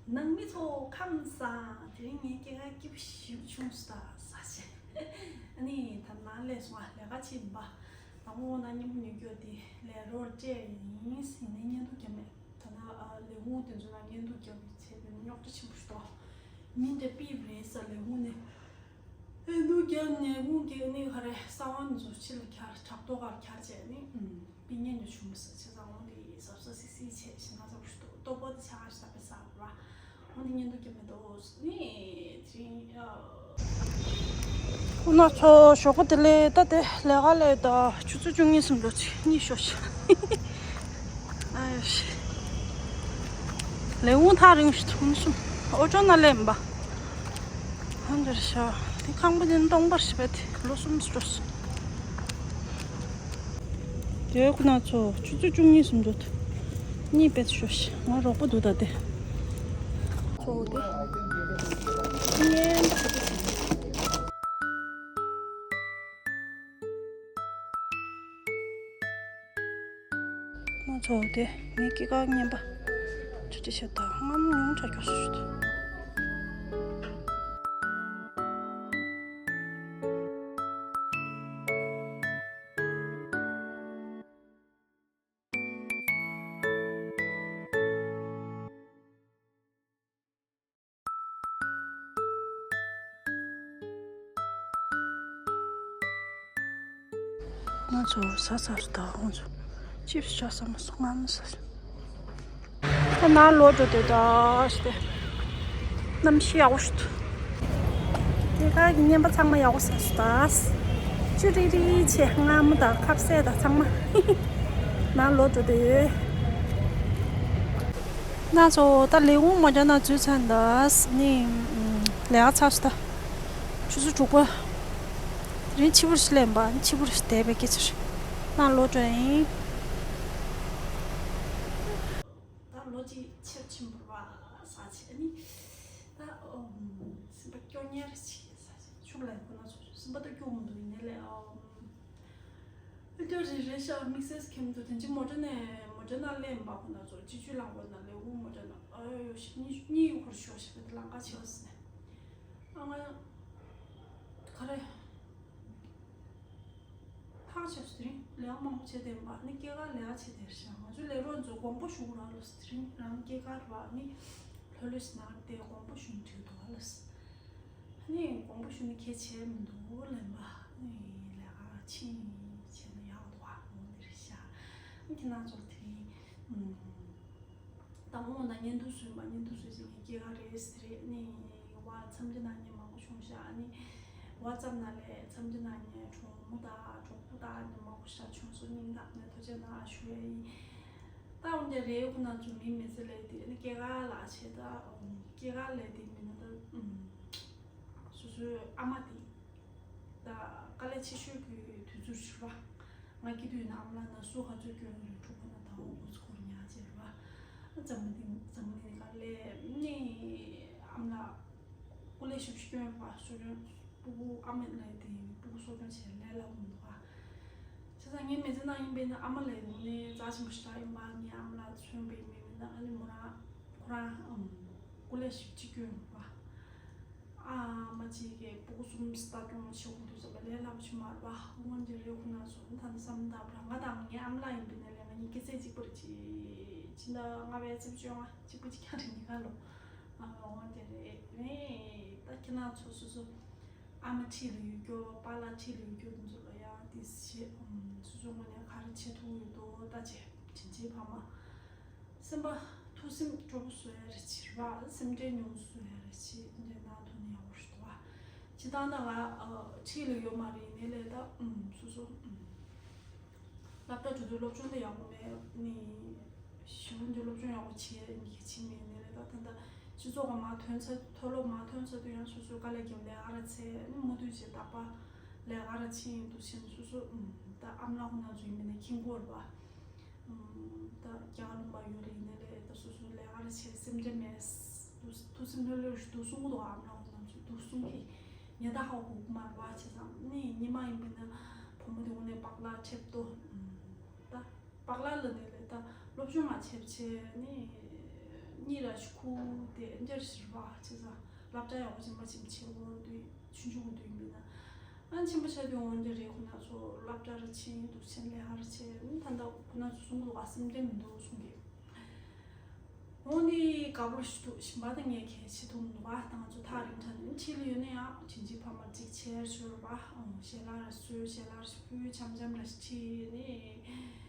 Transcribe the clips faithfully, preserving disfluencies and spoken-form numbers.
ནང་མི་ཚོ་ཁམས་བཟང་། དེ་རིང་ངའི་སྐྱེས་སྐར་སྐྱིད་པོ་ཞེ་པོ་བྱུང་སོང་ད་ཟེར་བྱས། ཨ་ནི་ད་ནང་སླེབས་སོང་། ཨ། ལས་ཀ་བྱེད་པ། དང་པོ་ན་མཉམ་པོ་ཉོ་རྒྱུ་དེ་ལས་རོགས་སྤྲད་ཡིན་ཟེར་ནས་བརྙན་ཐུང་བརྒྱབ་མེད། ད་ན་ཨ་ལས་ཁུངས་དེ་ཚོ་ལ་བརྙན་ཐུང་བརྒྱབ་བྱས་པའི་རྙོག་དྲ་ཆེན་པོ་ཞིག་འདུག་མི་འདྲ་པི་རེད་ཟེར་ལས་ཁུངས་ནས། ཨེ་འདུག་རྒྱབ་ནས་ཁུངས་སྐྱེལ་ནི་ག་རེ་ས་བོན་ཚོ་ཕྱི་ལ་འཁྱར་དྲག་ཏོག་གར་འཁྱར་བྱས་ནི་ཨུམ་པི་ཉན་ཉོ་བྱུང་ཟེར་བྱས་ཙང་འོང་དེ་གཟབ་གཟབ་སིག་སིག་བྱས་ཞིང་ཁ་ཚ་པོ་ཞིག་འདུག་ལྟོ་ཕོ་དེ་ཆ་ག་ཞིག་ད་པའི་ས་ར་འོང་དེ་ཉན་འདུག་རྒྱབ་མེད་དོ་ནི་དེ་རིང་ཨ། ཁོང་ཚོ་ཞོགས་པ་དེ་ལས་ད་དེ་ལས་ཀ་ལས་ད་ཆུ་ཚོད་བཅུ་གཉིས་སུམ་ཅུ་གཉིས་ཤོག་ཤིག་ཨ་ཡོ་ཤི། ལས་ཁུངས་ཐག་རིང་ཞིག་ཐུང་སོང་། ཨོ་ཅོ་ན་ལེན་པ། ཧང་གར་ཤ། དེ་ཁང་པ་དེ་སྟོང་པར་ཞིག་པ་དེ་ལོ་གསུམ་སུ་འགྲོ་སོང་། དེ་ཁོ་ན་ཚོ་ཆུ་ཚོད་བཅུ་གཉིས་སུམ་ཅུ་གཉིས་པེད་ཤོག་ཤིག་ང་རོགས་པ་འདུག་ད་དེ། ཚོ་དེ། ཉན་པ་ཞིག་པ་ཞིག་ང་ཚོ་དེ་ངའི་སྐྱེས་སྐར་བརྙན་པ་ཆུ་ཏི་ཤ་དང་ངམ་ཉུང་དྲག་མགྱོགས་སུ་ཞུ། ང་ཚོ་ཟ་ཟ་རུ་ད་ཁོང་ཚོ་ཅིབ་སི་ཆགས་ས་མ་སོང་ང་མ་ཟ། ད་ནང་ལོག་འགྲོ་དེ་ད་ཞི་དེ་གནམ་གཤིས་ཡག་པོ་ཞིག་འདུག་དེ་ག་གི་བརྙན་པ་ཚང་མ་ཡག་པོ་ཟ་སོང་ད། ཅུ་རི་རི་ཆེ་སྔ་མོ་དང་ཁ་ཟས་དང་ཚང་མ་ནང་ལོག་འགྲོ་དེ་ཡོད། ང་ཚོ་ད་ལས་ཁུངས་མ་འཇོག་ན་འཛུལ་ཚར་འདུག་ནི་ལས་ཀ་ཚར་སོང་ད། ཆུ་ཚོད་དྲུག་པ། དེ་རིང་ཕྱི་པོར་ཞིག་ལེན་པ་ནི་ཕྱི་པོར་ཞིག་བསྡད་པའི་སྐད་ཆ་རེད། ནང་ལོག་འགྲོ་ཡིན། ད་ལོ་གཅིག་ཕྱིར་ཕྱིན་པར་བ་ས་ཆེ་ནི། ད་ཨོ་སེམས་པ་སྐྱོ་ཉེར་ཆེ་ས་ཆེ་ཆུབ་ལ་ཁོ་ན་ཚོ་སེམས་པ་ད་སྐྱོ་མི་འདུག་ཡིན་ནའི་ལས་ཨོ། ཨ་ཏོ་རེ་རེ་ཤ་དམིགས་བསལ་ཁེམ་དུ་དེ་འཇིག་མོ་ཊ་ནས་མོ་ཊ་ནང་སླེབས་པ་ཁོ་ན་ཚོ་སྤྱི་སྤྱོད་ལམ་བར་ན་ལས་འུ་མོ་ཊ་ན་ཨ་ཡོ་ཤི་གཉིས་གཉིས་ཡོད་ཁོར་ཤོ་ཤི་བེད་ལང་ཀ་ཆེ་བ་སི་ནས་ཨ་ང་ག་རེ་ཐག་ཆོད་སི་དེ་རིང་ལས་མང་པོ་བྱས་ཏེ་ཡིན་པ་ནི་སྐྱེས་སྐར་ལས་ཀ་བྱས་ཏེ་རེ་ཤ་ང་ཚོ་ལས་རོགས་ཚོ་དགོངས་པ་ཞུ་ར་ལོ་སི་དེ་རིང་རང་སྐྱེས་སྐར་བ་ནི་ལྷོད་ལྷོད་སི་ནང་དེ་དགོངས་པ་ཞུ་འགྲིག་འདུག་ཨ་ལོ་སི། ཨ་ནི་དགོངས་པ་ཞུ་ནི་གལ་ཆེ་མི་འདུག་ལབ་པ། ཨ་ནི་ལས་ཀ་ཕྱིན་བྱས་ན་ཡག་འདུག་ཨ་འོ་འདི་རེད་ཤག་ཨ་ནི་ཁྱེད་རང་ཚོར་དེ་རིང་ཨུམ། དང་པོ་ན་བརྙན་ཐུང་བཟོས་པ་བརྙན་ཐུང་བཟོས་ཚེ་ངའི་སྐྱེས་སྐར་རེད་ཟེར་རེད། ཨ་ནི་བ་འཚམས་འདྲི་གནང་མཁན་མང་པོ་བྱུང་ཤག་ཨ་ནི་བ་ཙམ་ན་ལས་འཚམས་འདྲི་གནང་མཁན་གྲོགས་མོ་དང་གྲོགས་པོ་དང་ཨ་ནི་མང་པོ་ཤག་བྱུང་སོང་། སྙིང་ཐག་ནས་ཐུགས་རྗེ་གནང་ཞུ་ཡ་ཡིན། ད་འོན་ཀྱང་རེད་ཁོ་ན་ཚོ་མི་མི་ཚེ་ལས་དེ་ནི་སྐྱེས་སྐར་ལ་བྱེད་ད་སྐྱེས་སྐར་ལས་དེ་མི་ན་ད་སོ་སོའི་ཨ་མ་དེ་ད་དཀའ་ལས་ཆེ་ཤོས་ཀྱི་དུས་ཚོད་རེད་བ། ང་སྐྱེས་དུས་ན་ཨ་མ་ལགས་ན་སུ་ག་ཚོད་སྐྱོན་རེད་འཁྲུག་པ་ན་ད་འོ་འུ་ཚོ་ཁོར་ཉག་ཅེས་རེད་བ། འཛམ་བུ་གླིང་འཛམ་བུ་གླིང་དཀའ་ལས་ནི་ཨ་མ་ལགས་སྐུ་ལས་ཞབས་ཞུ་སྐྱོན་རེད་བ། སུ་སྐྱོན། སྤུ་གུ་ཨ་མ་ལས་དེ་སྤུ་གུ་གསོ་སྐྱོང་བྱེད་ལས་སླ་པོ་མི་འདུག་ཨ། བྱས་ཙང་ངའི་མི་ཚེ་ནང་ཡིན་པས་ན་ཨ་མ་ལས་དངོས་གནས་རྩ་ཆེན་པོ་ཞིག་རག་ཡིན་པ། ངའི་ཨ་མ་ལགས་མཚོན་པའི་མི་མིན་ན་ཨ་ནི་མོ་རང་ཁོ་རང་ཨམ་སྐུ་ལས་ཞིབ་ཅིག་སྐྱོན་རུང་བ། ཨ་མ་གཅིག་གིས་སྤུ་གུ་གསུམ་ལྟ་སྐྱོང་བྱེད་དགོས་དུས་ཙམ་པ་ལས་སླ་པོ་ཞིག་མ་རེད་བ། སྔོན་འདི་རེད་ཁོ་ན་སོང་ད་ནི་བསམ་ད་བར་ང་དང་ངའི་ཨ་མ་ལགས་ཡིན་པས་ན་ལས་ང་གཉིས་སྐྱེས་ཚེས་གཅིག་པ་རེད། ཅི་ཅི་འདྲ་ང་བས་ཚེས་བཅོ་ལྔ་གཅིག་པ་གཅིག་རྐྱང་རེད་གཉིས་ཀ་ལོ། ཨ་འོ་དེ་རེད། ངས་ད་ཁྱེད་རང་ཚོ་སོ་སོ་ཨ་མ་འཁྲིས་ལ་ཡོད་རྒྱུ་པཱ་ལགས་འཁྲིས་ལ་ཡོད་རྒྱུ་དེ་ཚོ་ལ་ཡང་དེ་བྱེད་སོ་སོ་ངོས་ནས་ག་རེ་བྱེད་ཐུབ་ཡོད་དོ་ལྟ་བྱེད་དྲིན་ཆེན་ཕ་མ། སེམས་པ་ཐུགས་སེམས་སྤྲོ་པོ་བཟོ་ཡ་རེ་བྱེད་ར་སེམས་ཁྲལ་ཉུང་བཟོ་ཡ་རེ་བྱེད་འདི་འདྲ་གནང་ཐུབ་ན་ཡག་པོ་ཞིག་འདུག་བ། སྤྱིར་བཏང་ད་ང་འཁྲིས་ལ་ཡོད་མ་རེད་ནས་ལས་ད་སོ་སོ། སློབ་གྲྭ་འགྲོ་དུས་སློབ་སྦྱོང་དེ་ཡག་པོ་མེད་ནི། གཞི་རིམ་དུ་སློབ་སྦྱོང་ཡག་པོ་བྱེད་ནི་གལ་ཆེ་མེད་ནི་རེད། ད་ད་ལྟ་སྤྱི་ཚོགས་ཀྱི་མར་ཐོན་ཚར་མཐོ་སློབ་མར་ཐོན་ཚར་དུས་ཡང་སོ་སོའི་དཀའ་ལས་རྒྱབ་ལས་ཨ་ར་ཚེ་ནི་མུ་མཐུད་བྱེད་རྟག་པ་ལས་ཨ་ར་ཕྱིན་འདུག་བྱས་ནས་སོ་སོ་ད་ཨ་མ་ལགས་ཁོ་ན་ཚོ་ཡིན་མིན་ནི་ཁྱིམ་སྐོར་བ། ད་རྒྱ་གར་ལུང་པ་ཡོད་རེད་ནི་ལས་ད་སོ་སོ་ལས་ཨ་ར་ཚེ་སེམས་ཁྲལ་མེད། ཐུགས་སེམས་ལྷོད་ལྷོད་འདུག་གསུང་གི་འདུག་ཨ་མ་ལགས་ཁོ་ན་ཚོ་འདུག་གསུང་གི་ཉེ་ད་ཧ་གོ་གི་མ་རེད་བ། བྱས་ཙང་ནི་ཉི་མ་ཡིན་པས་ན་བུ་མོ་དེ་འོ་ནས་པགས་ལག་ཁྲེབ་ཏོ་ད། པགས་ལག་ལ་ནི་ལས་ད་སློབ་སྦྱོང་མ་བྱེད་བྱས་ནི་ གཉིད་ར་ཞིག་ཁུག་དེ་འདྲ་ཞིག་རེད་པ། བྱས་ཙང་སློབ་གྲྭ་ཡག་པོ་ཅིག་མ་ཕྱིན་ཕྱིན་གོ་འདུག་ཆུང་ཆུང་འདུག་ཡིན་པས་ན། ཨ་ཆེན་པོ་ཆགས་དུས་འོང་འདི་རེད། ཁོ་ན་ཚོ་སློབ་གྲྭ་ར་ཕྱིན་འདུག་ཆེན་ལས་ཧར་ཆེ་ད་ལྟ་ཁོ་ན་ཚོ་གསུང་གི་འདུག་ག་སེམས་ཁྲལ་མི་འདུག་གསུང་གི་འོང་འདི་དགའ་པོ་ཞིག་འདུག་གཞན་པ་དང་ངས་གལ་ཆེ་མཐོང་མི་འདུག་ག་ད་ང་ཚོ་ཐག་རིང་ཐག་ནས་ཕྱི་ལ་ཡོད་ན་ཡང་དྲིན་ཆེ་ཕ་མར་གཅིག་ཆེར་ཤོར་བ་ཞལ་ལག་ར་གསོལ་ཞལ་ལག་ར་ཕུལ་འཆམ་འཆམ་ར་ཞིག་ཁྲིད་ནས།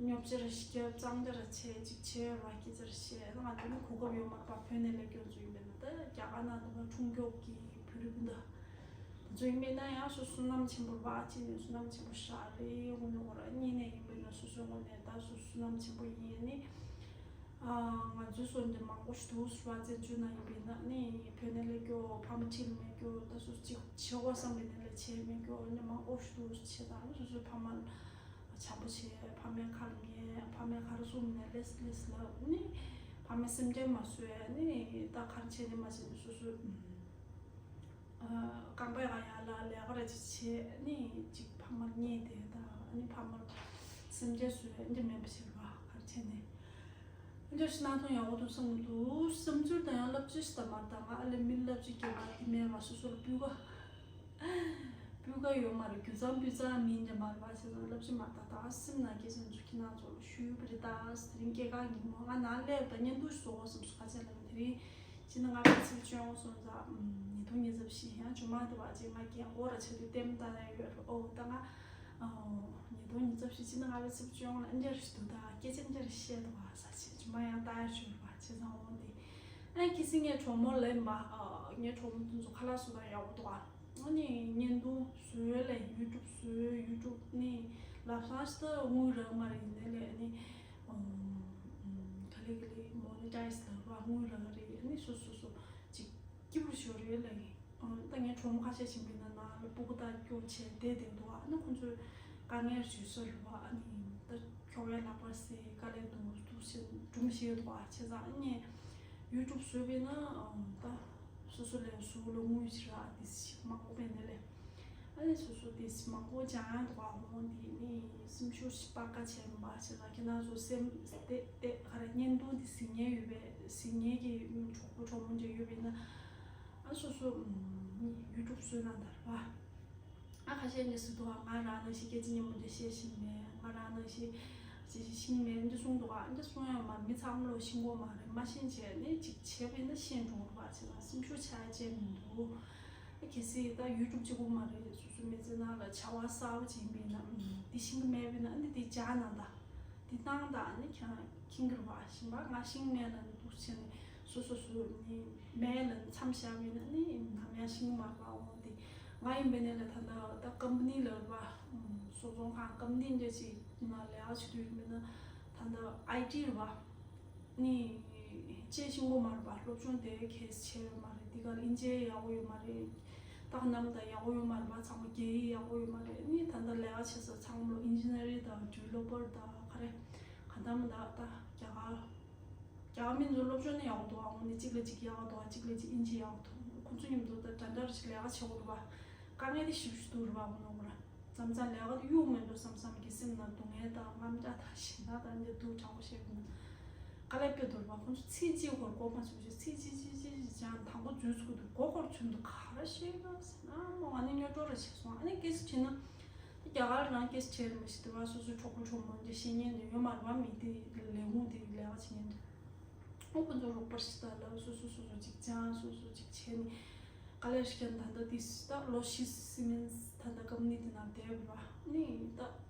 ཉོབ་ཆེ་ར་ཞིག་སྐྱབས་གཙང་སྦྲ་ར་བྱས་ཅིག་བྱས་ར་སྐད་ཆ་ར་བཤད། ང་འདི་ནི་གོ་སྐབས་ཡོད་མ་རེད་པ། བོད་ནས་སླེབས་མཁན་ཚོ་ཡིན་པས་ན་ད་རྒྱ་གར་ནང་དུ་ཕར་འཁྲུངས་མཁན་གྱི་བོད་རིགས་སྤུན་ཟླ་དེ་ཚོ་ཡིན་པས་ན་ཡང་སོ་སོ་བསོད་ནམས་ཆེན་པོ་ར་བ་ཅིག་ནས་བསོད་ནམས་ཆེན་པོ་ཞིག་རེད། དངོས་གནས་ཁོ་ར་གཉིས་ནས་ཡིན་པས་ན་སོ་སོའི་ངོས་ནས་ད་སོ་སོ་བསོད་ནམས་ཆེན་པོ་ཡིན་ནི། ང་ཚོའི་སོ་འདི་མང་པོ་ཞིག་འདུག་ཟེར་བ་བཙན་བྱོལ་ནང་ཡིན་པས་ན་ནི་བོད་ནས་སླེབས་མཁན་ཕ་མ་ཁྲིད་མེད་མཁན་ད་སོ་སོ་གཅིག་བྱེད་དགོས་བསམ་པའི་ནས་ལས་བྱས་མེད་མཁན་ནི་མང་པོ་ཞིག་འདུག་བྱས་ཙང་སོ་སོའི་ཕ་མ་བྱམས་པོ་བྱས། ཕ་མའི་ཁ་ལ་ཉན། ཕ་མའི་ག་རེ་གསུངས་ནས་ལེས་ལེས་ལབ་ནི། ཕ་མའི་སེམས་ཁྲལ་མ་བཟོས་ནི་ད་ག་རེ་བྱས་ནི་མ་བྱས་ནི་སོ་སོའི་རྐང་པའི་སྒང་ཡར་ལ་ལས་ཀ་ར་ཅིག་བྱས་ནི་ཅིག་ཕ་མར་བརྙས་ཏེ་ད་ནི་ཕ་མར་སེམས་ཁྲལ་བཟོས་འདི་མེད་པ་བྱས་པ་ག་རེ་བྱས་ནི། འདི་འདྲ་ཞིག་སྣང་སྟངས་ཡག་པོ་འདུག་བསམ་གྱི་འདུག་བསམ་ཚུལ་དང་ཡང་བསླབ་བྱ་ཞིག་དང་མ་དང་ང་ཨ་ལས་མི་བསླབ་བྱ་སྐྱེ་བ་དེ་མེད་པ་སོ་སོ་ལ་སྤུས་ཀ་སྤུས་ཀ་ཡོད་མ་རེད། རྒྱུ་ཚང་སྤུས་ཚང་མིན་འདྲ་མ་རེད་པ། བྱས་ཙང་བསླབ་བྱ་མ་དང་ད་སེམས་ནང་སྐད་ཆ་འཛུགས་ཁྱི་ནང་ཚོ་ལ་ཞུས་པ་རེད། ད་དེ་རིང་སྐྱེས་སྐར་ཉིན་མོ་ང་ནང་སླེབས་ད་བརྙན་ཐུང་ཞིག་བཟོ་དགོས་བསམ་སོང་། ཁ་ཆེ་ལ་དེ་རིང་ཕྱི་ཟླ་ལྔ་པའི་ཚེས་བཅོ་ལྔ་སོང་ཙང་ཉིས་སྟོང་ཉི་ཤུ་རྩ་བཞི་ཡང་ཇུ་མ་དེ་བ་ཅིག་ང་རྒན་གོག་ར་ཆགས་དུས་ལྟད་མོ་ལྟ་ན་ཡོད་རེད། ཨོ་ད་ང་ཉིས་སྟོང་ཉི་ཤུ་རྩ་བཞི་ཕྱི་ཟླ་ལྔ་པའི་ཚེས་བཅོ་ལྔ་ལ་འདྲ་ཞིག་འདུག་ད་སྐད་ཆ་འདྲ་ཞིག་བཤད་འདུག་བ་ས་ཆེ་ཇུ་མ་ཡང་ལྟ་ཡ་ཞུ་བ་བྱས་ཙང་འོང་དེ། ཨ་གལ་སྲིད་ངའི་གྲོགས་མོ་ལབ་མ་ངའི་གྲོགས་མོ་དེ་ཚོ་ཁ་ལག་བཟོ་ན་ཡག་པོ་འདུག་ཨ། ཨ་ནི་བརྙན་ཐུང་བཟོས་ལས་ཡུ་ཊུབ་བཟོས་ཡུ་ཊུབ་ནི་ལབ་སང་ཞིག་ད་དངུལ་རག་མ་རེད། ཡིན་ནའི་ལས་ཨ་ནི་ག་ལེ་ག་ལེ་མོ་ནི་ཊའི་ཛི་ལབ་པ་དངུལ་རག་རེད། ཨ་ནི་སོ་སོ་སོ་ཅིག་སྐྱིད་པོ་ཞོར་རེད་ལ་ཡིན། ད་ངའི་གྲོགས་མོ་ཁ་ཤས་ཕྱིན་པའི་ནང་ན་ལ་སྤུ་གུ་དང་སྐྱོ་བྱས་བསྡད་བསྡད་འདུག་ཨ་ནི་ཁོང་ཚོས་དཀའ་ངལ་ཞུ་ས་རེད་བ། ཨ་ནི་ད་ཁྱོ་གའི་ལག་པར་ཟས་དཀའ་ལས་འདུག་འདུག་ཟེར་སྒྲུང་བཤད་འདུག་ཨ་བྱས་ཙང་ཨ་ནི་ཡུ་ཊུབ་བཟོས་པས་ན་ད་སོ་སོ་ལས་གཟུགས་ལ་དངུལ་ཞིག་རག་དེ་ཞིག་མང་པོ་བས་ནས་ལས། ཨ་ནི་སོ་སོ་དེ་ཞིག་མང་པོ་སྦྱང་ཡག་འདུག་ཨ་ཧོང་དེ་ནི་སེམས་ཤུགས་ཤིག་སྤར་ཁ་བྱས་མ་བྱས་ཙང་ཁྱེད་རང་ཚོ་སེམས་དེ་དེ་ག་རེ་བརྙན་ཐུང་དེ་གཟིགས་མཁན་ཡོད་པས་གཟིགས་མཁན་གྱི་གྲོགས་པོ་གྲོགས་མོ་འདྲ་ཡོད་པས་ན། ཨ་སོ་སོ་ཡུ་ཊུབ་བཟོས་ན་འདར་བ། ཨ་ཁ་ཤས་ནས་སུ་དུ་ང་རང་ནང་བཞིན་སྐད་ཆ་སྙན་པོ་འདྲ་བཤད་ཤེས་མེད། ང་རང་ནང་བཞིན་ཅི་ཞིག་ཤེས་མེད་འདི་གསུང་འདུག་ཨ་འདི་གསུང་ཡང་མ་མི་ཚང་མ་ལོ་ཤེས་གོ་མ་རེད། མ་ཤེས་བྱས་ནས་ཅིག་བྱས་པས་ན་ཤེས་འགྲོ་བ་བྱས་ན་སེམས་ཤུགས་ཆག་ཡ་ཅན་མི་འདུག་ཨ་གལ་སྲིད་ད་ཡུ་ཊུབ་གཅིག་པོ་མ་རེད། སོ་སོ་མི་ཚེ་ནང་ལ་བྱ་བ་གསར་པ་ཅིག་ཡིན་པས་ན་འདི་ཤེས་ཀྱི་མེད་པས་ན་ཨ་འདི་འདི་སྦྱང་ན་ད། འདི་སྣང་དང་ནི་ཁྱང་ཁྱིང་གིར་བ་ཞིང་པ་ང་ཤིང་མེད་ལ་འདུག་ཆེ་ནི་སོ་སོ་སོ་ནི་མེད་ལ་མཚམས་བཞག་པས་ན་ནི་ནམ་ཡང་ཤིང་མ་ར་འོང་དེ་ང་ཡིན་པས་ནི་ལ་ད་ལྟ་ད་ཀམ་པ་ནི་ལ་བ་སོ་ཚོང་ཁང་ཀམ་པ་ནི་འདྲ་ཅིག་ན་ལས་ཨ་ཆུ་དུས་ཡིན་པས་ན་ད་ལྟ་ཨའི་ཊི་ར་བ། ནི། ཅེས་ཤིང་གོ་མ་རེད་པ། སློབ་སྦྱོང་དེ་གལ་ཆེ་བ་མ་རེད། འདི་ག་ལ་ཨིན་ཇི་ཡག་པོ་ཡོད་མ་རེད། ད་ག་ནམ་ད་ཡག་པོ་ཡོད་མ་རེད་པ། ཚང་མ་རྒྱ་ཡིག་ཡག་པོ་ཡོད་མ་རེད། ནི་ད་ལྟ་ལས་ཀ་བྱེད་ས་ཚང་མ་ལོ་ཨིན་ཇི་ནི་ཡ་རིང་དང་ཌི་ཝེ་ལོ་པར་དང་ག་རེ་ག་ནམ་ད་ད་རྒྱ་གར་རྒྱ་གར་མི་ཚོ་སློབ་སྦྱོང་ནི་ཡག་པོ་འདུག་ཨ་ནི་གཅིག་ལ་གཅིག་ཡག་པོ་འདུག་གཅིག་ལ་གཅིག་ཨིན་ཇི་ཡག་པོ་འདུག་ཁོ་ཚོ་མཉམ་དུ་ད་འདྲ་འདྲ་ཞིག་ལས་ཀ་བྱེད་དགོས་རེད་པ། དཀའ་ངལ་དེ་ཞིབ་ཞིབ་འདུག་རེད་པ་ཁོ་ནོ་གོ་ར། མཚམས་མཚམས་ལས་ཀ་དེ་གཡུག་མི་འགྲོ་བསམ་བསམ་གྱི་སེམས་ནང་སྡུག་བསྔལ་དང་དངངས་སྐྲག་དང་ཞེད་སྣང་དང་འདི་སྡུག་དྲག་པོ་བཤད་མི་འདུག་དཀའ་ལས་དཔེ་འདུག་རེད་པ། ཁོང་ཚོ་ཚིག་གཅིག་སྐོར་མགོ་མ་ཚོས་ཤིག་ཚིག་གཅིག་གཅིག་གཅིག་གཅིག་སྦྱངས་དང་པོ་འཛུལ་ཚུགས་འདུག་མགོ་སྐོར་ཚུན་དུ་ག་རེ་བཤད་ཡོད་ཟེར་ན་མོ་ང་ནི་སྨྱོ་སྤྲོ་ར་བྱས་སོང་། ཨ་ནི་སྐད་ཆ་དྲིས་ན་རྒྱ་གར་རང་སྐད་ཆ་དྲིས་རེད་མ་གཞི་དེ་བ་སོ་སོའི་གྲོགས་པོ་གྲོགས་མོ་འདི་ཤེས་མཁན་འདི་ཡོད་མ་རེད་པ། མི་དེ་ལས་ཁུངས་དེ་ལས་ཀ་བྱེད་མཁན་འདི། ཨོ་ཁོ་ཚོ་རོགས་པ་ཞིག་དང་ལབ་སོ་སོ་སོ་སོ་ཅིག་སྦྱང་སོ་སོ་ཅིག་བྱས་ནས་དཀའ་ལས་ཞིག་ཀྱང་ད་ལྟ་དེ་ད་ལོ་བཞི་ཟིན་མིན་ད་ལྟ་ཀམ་པ་ནི་དེ་ནང་བསྡད་པ་ནི་ད་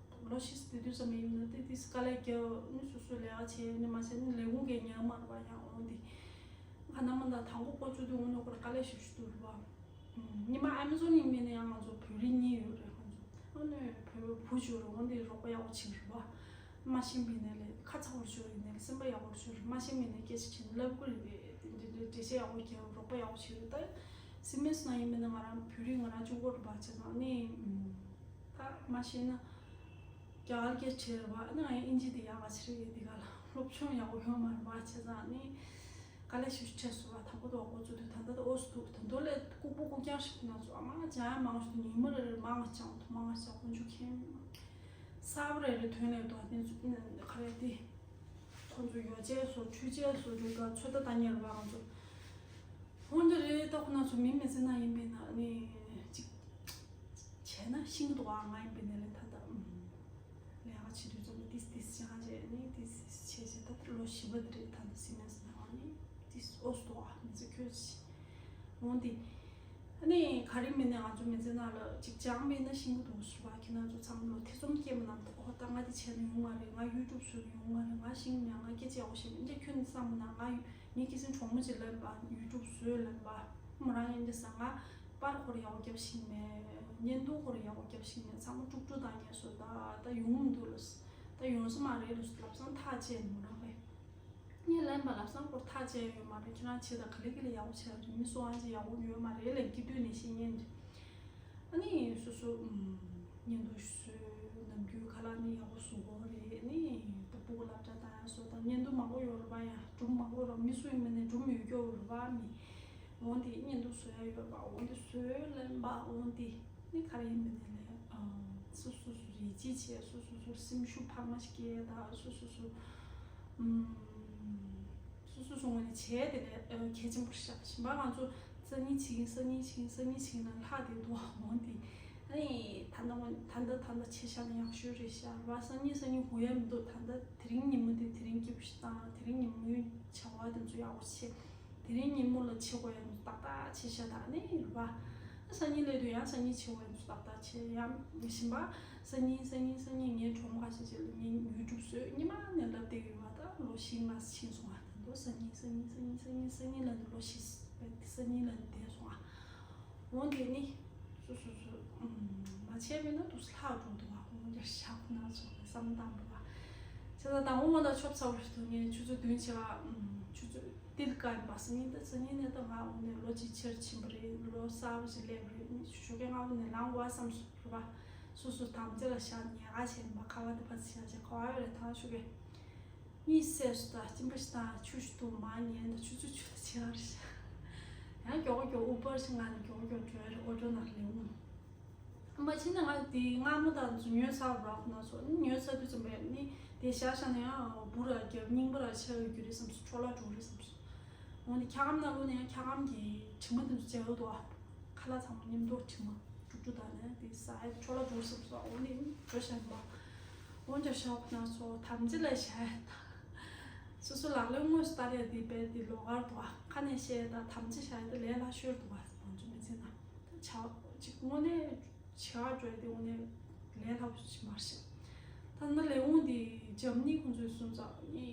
ལོ་བཞི་བསྡད་དུས་ཙམ་ཡིན་ན་དེ་དེ་དཀའ་ལས་རྒྱབ་ནི་སོ་སོ་ལས་ཀ་བྱས་ནི་མ་བྱས་ནི་ལས་ཁུངས་ཀྱི་ཉར་མ་རེད་པ། ཡང་འོང་དེ་ཁ་ན་མ་ད་དང་པོ་ཀོ་ཆུ་དུས་འོང་ནོ་ཁོ་ར་དཀའ་ལས་ཞིག་ཞུ་དུས་རེད་པ། ཉི་མ་ཨེ་མ་ཛོན་ཡིན་མིན་ན་ཡང་ང་ཚོ་བོད་རིགས་གཉིས་ཡོད་རེད། ཁོང་ཚོ་ཨ་ནི་བོད་བུ་ཞིག་རེད། འོན་ཏེ་རོགས་པ་ཡག་པོ་བྱེད་རེད་པ། མ་ཤེས་པའི་ནས་ལས་ཁ་ཚ་བོར་ཞོར་ཡིན་ནས་སེམས་པ་ཡག་པོར་ཞོར་མ་ཤེས་པའི་ནས་སྐད་ཆ་དྲིས་ན་ལབ་དགོས་རེད་པས། དེ་འདྲ་འདྲ་འགྲེལ་བཤད་ཡག་པོ་རྒྱབ་རོགས་པ་ཡག་པོ་བྱེད་རེད། ད་སེམས་མེད་སོང་ན་ཡིན་མིན་ན་ང་རང་བོད་རིགས་ང་རང་ཅུང་གོ་རེད་པ། བྱས་ཙང་ནི་ད་མ་ཤེས་ན་རྒྱ་གར་སྐད་ཆ་དྲིས་རེད་པ། ཨ་ནི་ང་ཡང་ཨིན་ཇི་དེ་ཡག་ག་ཆེ་རེད། དེ་ག་ལ་སློབ་སྦྱོང་ཡག་པོ་ཡོད་མ་རེད་པ། བྱས་ཙང་ནི། དཀའ་ལས་ཞིག་འཕྲད་སོང་བ། དང་པོ་དང་པོ་ཚོ་དུས་ད་ལྟ་ཨོ་སི་འདུག་ད་དུང་ལས་ལྐུགས་པོ་ལྐུགས་རྐྱང་ཞིག་ང་ཚོ་ཨ་མ་ཅང་མང་ཞིག་ཉི་མ་རེ་རེ་མང་ང་ཅང་དུ་མང་ང་ཅང་དཀོན་མཆོག་མཁྱེན། གསར་པ་རེ་རེ་ཐོན་ལས་དང་དེ་ཚོ་ག་རེ་དེ་ ཁོང་ཚོ་ཡོ་བྱད་བཟོ་འཕྲུལ་ཆས་བཟོ་འདྲ་ག་ཚོད་ལྟ་བཏང་མཁན་རེད་པ། ང་ཚོ་འོན་ཏེ་རེད། ད་ཁོ་ན་ཚོ་མི་མི་ཚེ་ན་ཡིན་པས་ན་ནི་ཅིག་བྱས་ན་ཤིང་གི་འདུག་ཨ། ང་ཡིན་པས་ན་ལས་ད་ལྟ་ལས་ཀ་བྱེད་དུས་ཙམ་པ་ཏིས་ཏིས་བྱ་བྱས་ནི་ཏིས་ཏིས་བྱས་བྱས་ད་ལྟ་ལོ་བཞི་པ་དེ་རེད། ད་ལྟ་སི་མེས་ན་ཨ་ནི་ཏིས་ཨོ་སི་འདུག་ཨ། མི་ཚེ་ཁྱོད་འོན་ཏེ། ཨ་ནི་ག་རེ་མིན་ནའི་ང་ཚོ་མི་ཚེ་ནང་ལ་ཅིག་ཅང་མེད་ན་ཤིང་གི་འདུག་ཟེར་བ། ཁྱེད་རང་ཚོ་ཚང་མ་ལོ་ཐེ་ཚོམ་སྐྱེས་པ་ནང་དུ་ཨོ་ད་ང་དེ་བྱས་ན་ཡོང་མ་རེད། ང་ཡུ་ཊུབ་བཟོས་ན་ཡོང་མ་རེད། ང་ཤིང་མེད། ང་སྐད་ཆ་ཡག་པོ་བཤད་མེད། འདི་ཁྱོད་བསམ་ན་ང་ངའི་ཁྱི་སེང་གྲོགས་མོ་ཅིག་ལབ་པ། ཡུ་ཊུབ་བཟོས་ལབ་པ། མོ་རང་ཡིན་འདི་ས་ང་པར་ཁོ་ར་ཡག་པོ་རྒྱབ་ཤིང་མེད། བརྙན་ཐུང་ཁོ་ར་ཡག་པོ་རྒྱབ་ཤིང་མེད། ཚང་མ་དཀྲུག་དཀྲུག་བཏང་ཉེས་སོ། ད་ད་ཡོང་མི་འདུག་ལོ། ད་ཡོང་ས་མ་རེད་ལོ་ལབ་སང་ཐག་བཅད། མོ་རང་ལས། ངས་ལན་པ་ལབ་སང་སྐོར་ཐག་བཅད་ཡོད་མ་རེད། ཁྱེད་རང་བྱས་དང་ག་ལེ་ག་ལེ་ཡག་པོ་བྱས་རེད། མི་སུ་ཨང་ཅི་ཡག་པོ་ཡོད་མ་རེད་ལབ་སྐྱིད་སྡུག་ནས་བཤད་ཉན་རེད། ཨ་ནི་སོ་སོ་ཨུམ་བརྙན་ཐུང་བཟོས་ནམ་རྒྱུན་ཁ་ལག་ནི་ཡག་པོ་བཟོ་དགོས་རེད། ཨ་ནི་ད་སྤུ་གུ་སློབ་གྲྭ་བཏང་ཡག་བཟོ་དང་བརྙན་ཐུང་མང་པོ་ཡོད་རེད་པ། ཡང་སྒྲུང་མང་པོ་རེད། མི་སུ་ཡིན་མིན་ནས་སྒྲུང་ཡོད་སྐྱོ་རེད་པ། མི་འོན་ཏེ་བརྙན་ཐུང་བཟོ་ཡག་ཡོད་པ། འོན་ཏེ་བཟོས་ལན་པ། འོན་ཏེ། ནི་ག་རེ་ཡིན་མིན་ནས་ལས་ཨ་སོ་སོ་སོ་རེ་ཅི་བྱས། སོ་སོ་སོ་སེམས་ཤུགས་འཕར་མ་ཞིག་སྐྱེས། ད་སོ་སོ་སོ་ཨམ་སོ་སོ་སོ་ངོས་ནས་བྱས་དེ་ལས་ཨ་གལ་ཆེན་པོ་རེད་ཤག་གཞན་པ་ང་ཚོ་སང་ཉིན་བྱེད་ཀྱིན་སང་ཉིན་བྱེད་ཀྱིན་སང་ཉིན་བྱེད་ཀྱིན་ལ་ལྷག་བསྡད་འདུག་འོན་ཏེ་ཨ་ནི་ད་ལྟ་ད་ལྟ་ད་ལྟ་བྱས་བཞག་ན་ཡག་ཤོས་རེད་ཤག་ར། སང་ཉིན་སང་ཉིན་སྒུག་ཡག་མི་འདུག་ད་ལྟ་དེ་རིང་ཉིན་མོ་དེ་དེ་རིང་སྐྱིད་པོ་ཞིག་བཏང་། དེ་རིང་ཉིན་མོའི་བྱ་བ་དེ་ཚོ་ཡག་པོ་བྱེད། དེ་རིང་ཉིན་མོ་ལ་བྱེད་དགོས་ཡག་ཏག་ཏག་བྱེད་ཤག་ད་ནི་རེད་པ། སང་ཉིན་སླེབས་དུས་ཡང་སང་ཉིན་བྱེད་དགོས་ཡག་ཏག་ཏག་བྱེད། ཡང་གཞན་པ་སང་ཉིན་སང་ཉིན་སང་ཉིན་ངའི་གྲོགས་མོ་ཁ་ཤས་ཅིག་ལ་ངས་ཡུ་ཊུབ་བཟོས་ཉི་མ་ནས་ལབ་བསྡད་ཡོད་པ། ད་ལོ་བཞི་ལྔ་ཕྱིན་སོང་བ། ད་དུང་སང་ཉིན་སང་ཉིན་སང་ཉིན་སང་ཉིན་སང་ཉིན་ལབ་ནས་ལོ་བཞི་བས་སང་ཉིན་ལབ་ནས་བསྡད་སོང་བ། འོན་ཏེ་ནི། སོ་སོ་སོ། ཨུམ། མ་བྱས་པས་ན་དུས་ལྷག་འགྲོ་འདུག་བ། འོན་ཀྱང་ཞག་ཁོ་ན་ཚོ་བསམ་བཏང་འདུག་བ། བྱས་ཙང་དང་པོ་ང་ད་ཆོབ་ཚ་བོ་ཞིག་འདུག་ངས་ཆུ་ཚོད་བདུན་བྱས་པ། ཨུམ། ཆུ་ཚོད་ཏིལ་ཀ་ཡིན་པ་སང་ཉིན་ད་སང་ཉིན་ནས་ད་ང་འོ་ནས་ལོ་གཅིག་ཕྱིར་ཕྱིན་པ་རེད། ལོ་གསར་པ་ཞིག་སླེབས་རེད། ཞོགས་ཀས་སྔ་པོ་ནས་ལངས་དགོས་བསམ་སོང་རེད་པ། སོ་སོ་དམ་བཅའ་ལ་བཞག་ཉལ་ཁ་བྱས་ཡིན་པ། ཁ་པར་དེ་ཕར་ཚུར་བཞག་བྱས་ག་པར་ཡོད་རེད། ད་ཞོགས་ཀས། གཉིད་སད་སོང་། ད་གཅིན་པ་ཞིག་དང་ཆུ་ཞིག་འཐུང་། མར་ཉལ། ད་ཆུ་ཚོད་བཅུ་ལ་ཆེ་བ་རེད་ཤག་ཡང་མགྱོགས་པོ་མགྱོགས་པོ་ཨུ་བར་ཞིག་མངགས་ནས་མགྱོགས་པོ་མགྱོགས་པོ་འགྲོ་ཡ་རེད། ཨོ་ཊོ་ནང་ལེན་འོང་། མ་ཕྱིན་ན་ང་དེ་སྔ་མོ་དང་ཚོ་ཉོས་ཚར་བ་རེད། ཁོ་ན་ཚོ་ཉོས་ཚར་དུས་ཙམ་པས་ནི་དེ་བཞག་བཞག་ན་ཡང་འབུ་ར་རྒྱབ་རྙིང་པ་ར་ཆགས་ཡོད་རྒྱུ་རེད་བསམ་སོང་། འཕྲོ་བརླག་འགྲོ་གི་རེད་བསམ་སོང་། འོ་ནི་འཁྱག་སྒམ་ནང་བླུགས་ནས་ཡང་འཁྱག་སྒམ་གྱི་དྲི་མ་དེ་ཚོ་བྱས་ཡོད་དོ། ཁ་ལག་ཚང་མ་མཉམ་དུ་དྲི་མ་དཀྲུག་དཀྲུག་བཏང་ནས་དེ་ཟ་ཡ་འཕྲོ་བརླག་འགྲོ་བསམ་སོང་། འོ་ནི་འགྲོ་བཞག་ཡིན་པ། འོན་ཀྱང་ཞོགས་ཁོ་ན་ཚོ་དམ་བཅའ་ལ་བཞག་ཡ་དང་། སོ་སོ་ལག་ལེན་དངོས་སུ་བསྟར་ཡ་དེ་དཔེ་དེ་ལོགས་ཀར་འདུག་ཨ། ཁ་ནས་བཤད་ཡ་དང་དམ་བཅའ་བཞག་ཡ་དེ་ལས་སླ་ཤོས་འདུག་ཨ། ང་ཚོ་མི་ཚེ་ནང་ད་བྱ་བ་ཅིག་དངོས་གནས་བྱེད་ཡག་འགྲོ་ཡ་དེ་དངོས་གནས་ལས་སླ་པོ་ཞིག་མ་རེད་ཤག་ད་ནི་ལས་འོང་དེ་འཇམ་ནི་ཁོང་ཚོས་གསུངས་ཙང་ནི་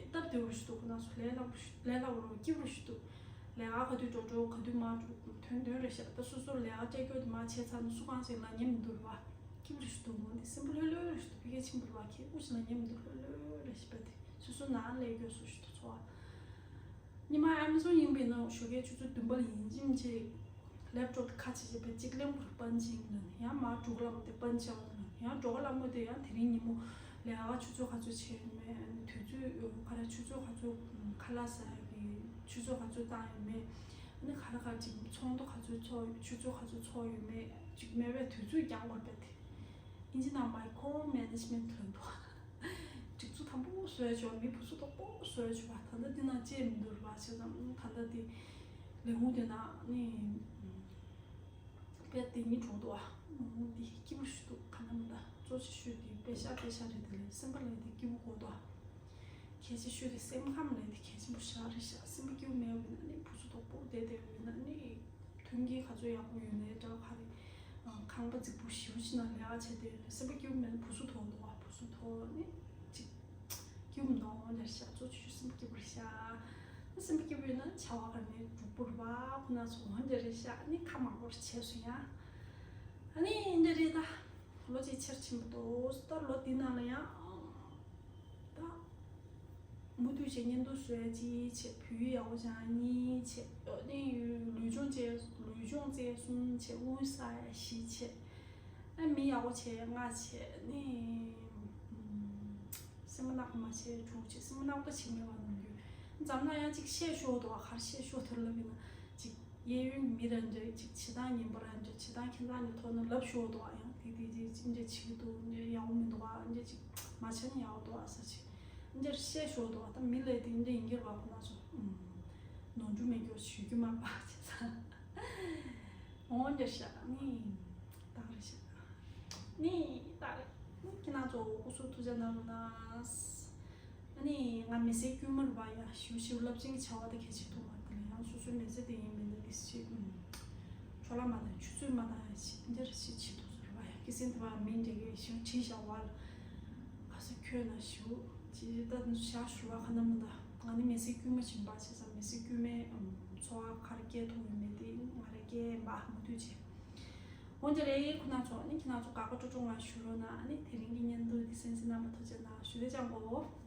སྟབས་བདེ་པོ་ཞིག་འདུག་ཁོ་ན་ཚོ་ལས་སླ་པོ་ཞིག་ལས་སླ་པོ་རུ་སྐྱིད་པོ་ཞིག་འདུག་ལས་ཀ་ག་དུས་འགྲོ་འགྲོ་ག་དུས་མ་འགྲོ་དོན་དོན་རེད་ཤག་ད་སོ་སོར་ལས་ཀ་སྤྲད་རྒྱུ་དེ་མ་བྱས་ཚར་ན་སུ་གང་ཞིག་ལབ་མཁན་མི་འདུག་རེད་པ། སྐྱིད་པོ་ཞིག་འདུག་འོང་དེ་སེམས་པ་ལྷོད་ལྷོད་རེ་ཞིག་འདུག་ཕ་གིར་ཕྱིན་པ་རེད་པ། ཁྱེད་སྐུ་ཞིག་ལབ་མཁན་མི་འདུག་ལྷོད་ལྷོད་རེ་ཞིག་པ་དེ་སོ་སོ་ནང་ལས་རྒྱུ་སུ་ཞིག་འདུག་ཚོར་བ། ཉི་མ་ཨེ་མ་ཛོན་ཡིན་པས་ན་ཞོགས་ཀའི་ཆུ་ཚོད་བདུན་པ་ལ་ཡིན་གཅིག་མིན་གཅིག་ལེབ་ཊོབ་དེ་ཁ་ཕྱེ་བྱས་པའི་གཅིག་གླེང་བར་པན་ཅིང་ལ་ཡང་མར་འགྲོ་གི་ལ་མོ་དེ་པན་ཅིང་ལ་ཡང་འགྲོ་གི་ལ་མོ་དེ་ཡང་དེ་རིང་ཉིན་མོ་ལས་ཀ་ཆུ་ཚོད་ག་ཚོད་བྱས་ཡོད་མེད། དུས་ཚོད་ག་རེ་ཆུ་ཚོད་ག་ཚོད་ཁ་ལག་ཟ་ཡ་གི་ཆུ་ཚོད་ག་ཚོད་བཏང་ཡོད་མེད། ཨ་ནི་ག་རེ་ག་རེ་ཅིག་ཚོགས་འདུ་ག་ཚོད་ཚོགས་ཆུ་ཚོད་ག་ཚོད་ཚོགས་ཡོད་མེད་ཅིག་མེད་པའི་དུས་ཚོད་རྒྱག་དགོས་པས་དེ། ཨིན་ཇི་ནང་མའི་ཀོ་རོ་མེ་ནེ་ཇི་མེན་ཊི་ལབ་འདུག་སྒྲིག་འཛུགས་དམ་པོ་བཟོ་ཡ་བྱོས། མི་བུ་ཚོ་དོག་པོ་བཟོ་ཡ་བྱོས་པ། ད་ལྟ་འདི་ནང་ཅི་ཡང་མི་འདུག་རེད་པ། བྱས་ཙང་ད་ལྟ་འདི་ལས་ཁུངས་དེ་ནང་ནི་དཔེ་དེ་ཉིད་གྲོགས་འདུག་ཨ། འདི་སྐྱིད་པོ་ཞིག་འདུག་ག་ན་མི་འདའ་གཙོ་ཆེ་ཤོས་དེ་དཔེ་ཤ་དཔེ་ཤ་རེད། དེ་ལས་སེམས་པ་ལ་དེ་སྐྱིད་པོ་གོ་འདུག་ཨ། གལ་ཆེ་ཤོས་དེ་སེམས་ཁམས་ལ་དེ་གལ་ཆེན་པོ་ཞེ་དྲག་རེད་ཤག་སེམས་པ་སྐྱིད་པོ་མེད་པ་ཡིན་ན་ནི་བུ་ཚོ་དོག་པོ་བསྡད་བསྡད་པ་ཡིན་ན་ནི། མཐུན་རྐྱེན་ག་ཚོད་ཡག་པོ་ཡོད་ནའི་འདྲ་ག་རེ། ཨ། ཁང་པ་རྫིག་པོ་ཞེ་པོ་ཅིག་ནང་ལས་ཀ་བྱས་ཏེ་སེམས་པ་སྐྱིད་པོ་མེད་ན་བུ་གཟུགས་དོག་འདུག་བ། བུ་གཟུགས་དོག་ནི་ཅིག་སྐྱིད་པོ་མི་འདུག་འོ་འདྲ་ཤག་གཙོ་ཆེ་ཤོས་སེམས་པ་སྐྱིད་པོ་རེད་ཤག་སེམས་པ་སྐྱིད་པོ་ཡོད་ན་བྱ་བ་ག་ནས་འགྲུབ་པོ་རེད་པ། ཁོ་ན་ཚོ་འོ་འདྲ་རེད་ཤག་ནི་ཁ་མང་པོ་རེ་བྱས་སོང་ཡ། ཨ་ནི་འདྲ་རེད་ད། ལོ་གཅིག་ཕྱིར་ཕྱིན་པ་འདུག་ད་ལོ་འདི་ནང་ལ་ཡང་། ད། མུ་མཐུད་བྱས་བརྙན་ཐུང་བཟོ་ཡ་གཅིག་བྱས། བོད་ཡིག་ཡག་པོ་སྦྱང་ཡ་གཉིས་བྱས། ཨ་ནི་ལུས་སྦྱོང་བྱས། ལུས་སྦྱོང་རྩེ་གསུམ་བྱས། དངུལ་བསགས་ཡ་བཞི་བྱས། ཨ། མི་ཡག་པོ་བྱས་ལྔ་བྱས། ཨ་ནི་སེམས་པ་ནག་པོ་མ་བྱས་དྲུག་བྱས། སེམས་པ་ནག་པོ་ད་བྱེད་མེད་པ་ནམ་རྒྱུན་འཛམ་ན་ཡང་གཅིག་བཤད་ཤོར་འདུག་བ། ག་རེ་བཤད་ཤོར་འདུག་ལབ་ཡིན་ན་གཅིག་གཡས་གཡོན་གྱི་མི་ར་འདྲ་ཅིག་བྱེད་སྟངས་ངན་པ་ར་འདྲ། བྱེད་སྟངས་ཁྱད་མཚར་ནས་ཐོག་ནས་ལབ་ཤོར་འདུག་བ། ཡང་དེ་དེ་དེ་ཅི་འདྲ་བྱེད་ཀྱི་འདུག་འདྲ་ཡག་པོ་མི་འདུག་བ། འདྲ་ཅིག་མ་བྱས་ན་ཡག་པོ་འདུག་བ་ཟེར་ཅིག་ འདིར་བཤད་ཤོག་དོ། ད་མི་ལས་དེ་འདྲ་ཡིན་གྱི་རེད་པ། ཁོ་ན་ཚོ་ནོར་འཁྲུལ་མེད་སྐྱོ་ཞུ་རྒྱུ་མ་པ་བྱེད་ས། འོང་འདིར་བཤད་ནི་ད་རེ་བཤད་ནི་ད་རེ་ནི་ཁྱེད་ན་ཚོ་སྐུ་གཟུགས་ཐུགས་རྗེ་གནང་རོགས་གནང་། ཨ་ནི་ང་མི་ཚེ་དཀྱུས་མར་བ་ཡ་ཞུ་ཞུ་རླབས་ཆེན་གྱི་བྱ་བ་དེ་གལ་ཆེ་ཐུབ་མ་དེ་ལ་ཡང་སོ་སོའི་མི་ཚེ་དེ་ཡིན་མིན་དེ་ཞིག་འཕྲོ་བརླག་མ་དང་ཆུ་ཚོད་མ་དང་ཞིག་འདིར་ཞིག་བྱེད་ཐུབ་ཟེར་བ་ཡ་ཀི་སེན་དེ་བ་མིན་འདྲེ་གི་ཞུ་བྲིས་བཞག་བ་ལ་ག་ས་ཁྱོད་ན་ཞུ་ཅི་ད་ཞག་ཞུ་བ་ག་ན་མི་ད་ང་ནི་མི་ཚེ་དཀྱུས་མ་བྱིན་པ་བྱེད་ས་མི་ཚེ་དཀྱུས་མའི་འཚོ་བ་ག་རེ་སྐྱེལ་ཐུབ་ཡོད་མེད་དེ་ང་རེ་སྐྱེལ་འབའ་མུ་མཐུད་བྱེད། འོན་ཏེ་རེ་ཁོ་ན་ཚོ་ནི་ཁྱེད་ན་ཚོ་དགའ་དགའ་སྤྲོ་སྤྲོ་ང་ཞུ་རོགས་ན་ཨ་ནི་དེ་རིང་གི་བརྙན་ཐུང་འདི་གསན་གཟིགས་གནང་བ་ཐུགས་རྗེ་གནང་ཞུ་བདེ་ཅང་གོ།